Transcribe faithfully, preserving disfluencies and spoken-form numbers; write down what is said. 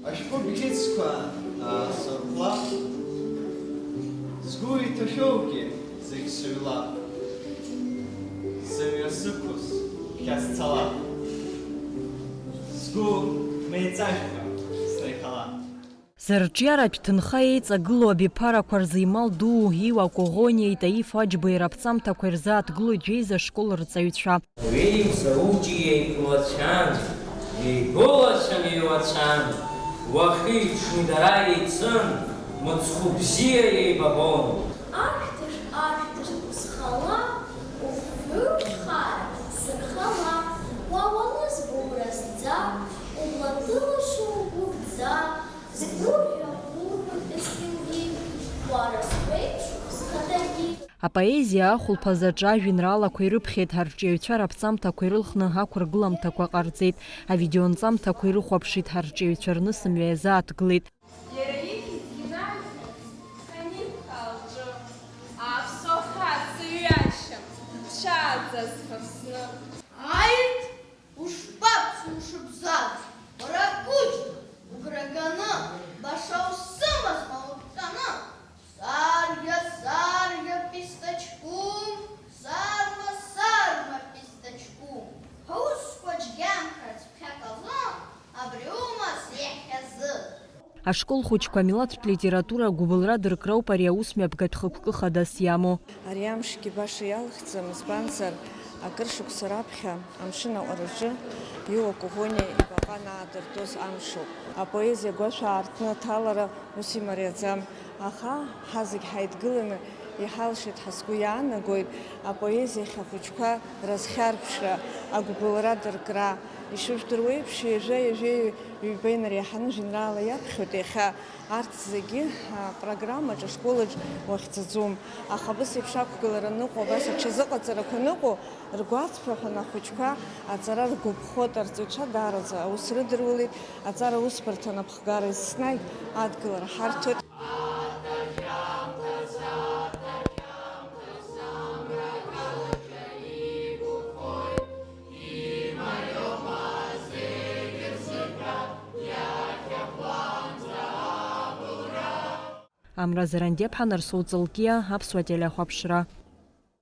Ашәҟәы бӷьыцқәа аасырхәлап, сгәы иҭашәоугьы зегь сыҩлап. Сымҩа сықәыз ԥхьа сцалап, сгәы меиҵашәа снеихалап. Зырҿиаратә ҭынха еиҵагылоу абиԥарақәа рзы имал дуу Иуа Коӷониеи Таиф Аџьбеи раԥҵамҭақәа ирзааҭгылоит жәеиза школ рҵаҩцәа. Уи Мзауҷи еиқәлацәан, еигәылацәан, еилацәан, уахи-ҽни дара еицын, мыцхәы бзиа еибабон. Ашәҭыш, ашәҭыш узхала, уфҩы хара сырхала, уа уанызбо уразӡа, убла ҭылашьа угәыгәӡа, згәырӷьа ургоит есқьынгьы, уара суеиԥш схаҭагьы. Апоезиа ахәылԥаз аҿы ажәеинраалақәа ирыԥхьеит, ҳарҿиаҩцәа раԥҵамҭақәа ирылхны ақәыргыламҭақәа ҟарҵеит, авидеонҵамҭақәа ирыхәаԥшит, ҳарҿиаҩцәа рнысымҩа иазааҭгылеит. Иара ихьӡ инаҩхьаз Ҳаниф Алҿы, аԥсуа хаҵа ҩашьа, дцәааӡаз ҳәа сны. Ааит, ушԥабцо, ушыбзаҵ, уара ақәыџьма, угәра ганы, баша усымазма уҭҟьаны? Сарӷьа, сарӷьа, пистачку, сарма, сарма, пистачку, ҳусқәа џьгьамхарц ԥхьаҟазы, абри умаз иахьазы. Ашкол хәыҷқәа амилаҭтә литература агәыбылра дыркрауп ари аус мҩаԥгатә хықәкы хадас иамоу. Ари амшгьы баша иалхӡам, избанзар, акыр шықәса раԥхьа амшын аҟәараҿы Иуа Коӷониа ибаҟа анаадыртәоз амшоуп. Апоезиа агәашә аартны аҭалара ус имариаӡам, аха ҳа зегь ҳаидгыланы иҳалшеит ҳәа сгәы иаанагоит апоезиахь ахәыҷқәа разхьарԥшра, агәыбылра дыркра. Ишыжәдыруеиԥш, ҩажәа-ҩажәеи ҩба инареиҳаны жәеинраала иаԥхьоит иахьа. Арҭ зегьы апрограммаҿ, ашколаҿ уахьӡаӡом. Аха абас еиԥш ақәгылара аныҟоу, абас аҽазыҟаҵарақәа аныҟоу, ргәаҵԥа ҳәа ахәыҷқәа аҵара ргәаԥхоит, арҵаҩцәа даараӡа аус рыдырулеит, аҵара усбарҭа анапхгара еснагь адгылара ҳарҭоит. Амра Зарандиаԥҳа, Нарсоу Ҵалкиа, Аԥсуа телехәаԥшра.